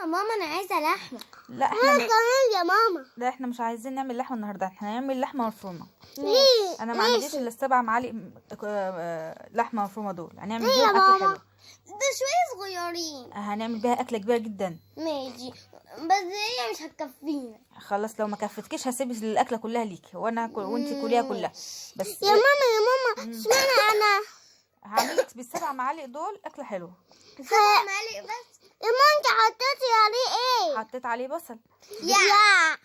ماما انا عايزه لحمه. لا احنا انا كمان يا ماما. لا احنا مش عايزين نعمل لحمه النهارده، احنا هنعمل لحمه مفرومه. ليه؟ انا ما عنديش الا السبع معالق لحمه مفرومه دول، هنعمل ليه يا بيهم اكله ماما؟ حلوة. ده شوية صغيرين. هنعمل بيها اكله كبيرة جدا. ماشي بس هي مش هتكفينا. خلاص لو ما كفتكيش هسيب الاكلة كلها ليكي وانا هاكل وانتي كليها كلها. بس يا ماما يا ماما اشمعنى انا؟ هعمل لك بالسبع معالق دول اكله حلوة. سبع معالق بس. يا ماما انت حطيتي عليه ايه؟ حطيت عليه بصل. يا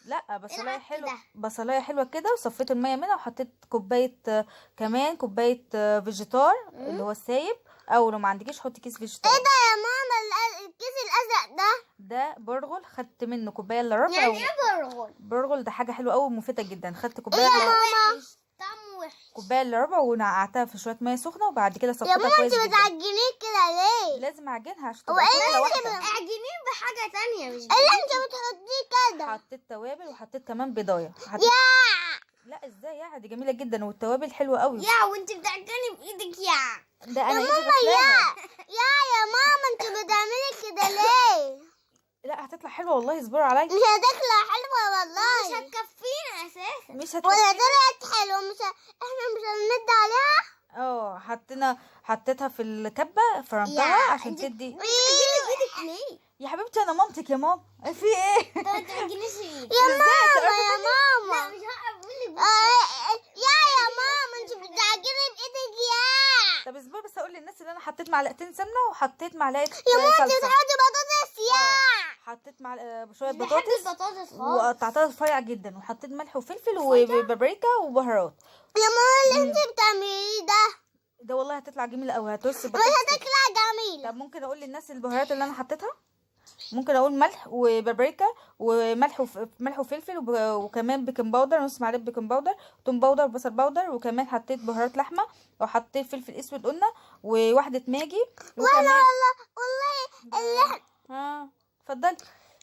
لا بصلايه العك حلوة، ده. بصلايه حلوة كده، وصفيت المية منها وحطيت كوباية كمان كوباية فيجيتار اللي هو السايب، او لو ما عندكيش حطي كيس فيجيتار. ايه ده يا ماما؟ الكيس الازرق ده؟ ده برغل، خدت منه كوباية الا ربع. يعني ايه برغل؟ برغل ده حاجة حلوة قوي ومفيدة جدا. خدت كوباية يا الا ماما؟ وحش، طعمه وحش. كوباية الا ربع ونقعتها في شوية مية سخنة، وبعد كده يا صفيتها ماما كويس انت جدا. بتعجنيه كده ليه؟ لازم اعجنها عشان هو تبقى ايه كتلة اللي واحدة. اعجنيه بحاجة تانية مش ايه اللي انت بتحطيه كده؟ حطيت توابل وحطيت كمان بيضايه. حطيت يا لا ازاي يا دي جميلة جدا والتوابل حلوة قوي. يا وانت بتعجني بايدك يا ده انا ايدي ماما غسلاها. يا ماما انت بتعملي كده ليه؟ لا هتطلع حلوة والله، اصبروا عليا. مش هتطلع حلوة والله. مش هتكفينا اساسا. مش ولا هتكفي. طلعت حلوة، مش احنا مش هنمد عليها. اه حطيتها في الكبه فرمتها يا، عشان انت- تدي. بتعجني بايدك ليه؟ يا حبيبتي انا مامتك يا ماما، في ايه؟ طب ما تعجنيش بايدك. يا ماما يا لا ماما مش هعرف اقول لك. يا ماما انت بتعجني بايدك يا. طب اصبري بس اقول للناس ان انا حطيت معلقتين سمنه وحطيت معلقه يا ماما انت صلصه. بتحطي بطاطس يا. حطيت شوية مش بحب بطاطس البطاطس خالص. وقطعتها رفيع جدا، وحطيت ملح وفلفل وبابريكا وبهارات. يا ماما اللي انت بتعمليه ده ده والله هتطلع جميلة قوي، هترص مش البطاطس كده. هتطلع جميلة. طب ممكن اقول للناس البهارات اللي انا حطيتها؟ ممكن اقول ملح وبابريكا وملح ملح وفلفل وكمان baking powder، نص معلقه baking powder، توم powder، بصل powder، وكمان حطيت بهارات لحمه، وحطيت فلفل اسود قلنا، وواحدة ماجي، وانا وكمان والله والله اللي اه اتفضلي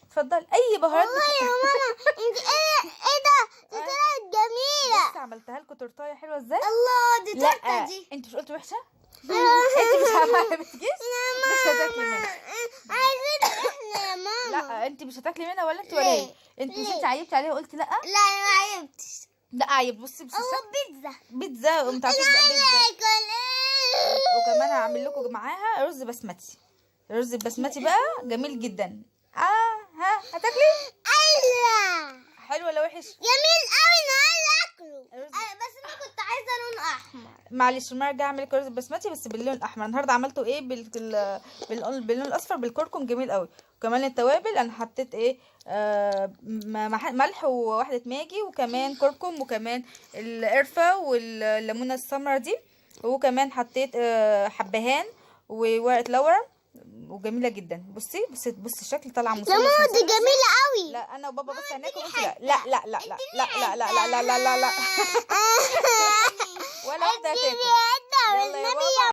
اتفضلي اي بهارات والله يا ماما انت ايه ده؟ دي طلعت جميلة. بس عملتها لكم تورتايه حلوة ازاي؟ الله دي لا تورته دي. انت مش قلت وحشة؟ انت مش عجبتكيش؟ مش هتاكلي منها. عايزين احنا يا ماما. لا انت مش هتاكلي منها ولا انت ولا هي. انت مش انت عيبتي عليها وقلتي لا؟ لا انا ما عيبتش. لا عيب. بصي بصي هو الشكل. بيتزا. بيتزا وما تعرفيش بقى بيتزا. اكل ايه؟ وكمان هعمل لكم معاها رز بسمتي. رز البسمتي بقى جميل جدا. ها هتاكلي؟ الله حلو ولا وحش؟ جميل قوي، انا عايزه اكله. رز بس انا كنت عايزه لون احمر. معلش المرة الجاية اعمل لك رز بسمتي بس باللون الاحمر. النهارده عملته ايه باللون الاصفر بالكركم، جميل قوي. وكمان التوابل انا حطيت ايه ملح وواحدة ماجي، وكمان كركم، وكمان القرفه والليمونه السمراء دي، وكمان حطيت حبهان وورقة لورا، وجميلة جدا. بصي بصي بصي الشكل طالعه يا مثلث ماما دي مثلث. جميلة قوي. لا انا وبابا بس هناكل وانت لا لا لا لا لا لا لا لا لا لا لا لا ولا واحدة هتاكل. اديني حتة يلا يا والنبي بابا. يا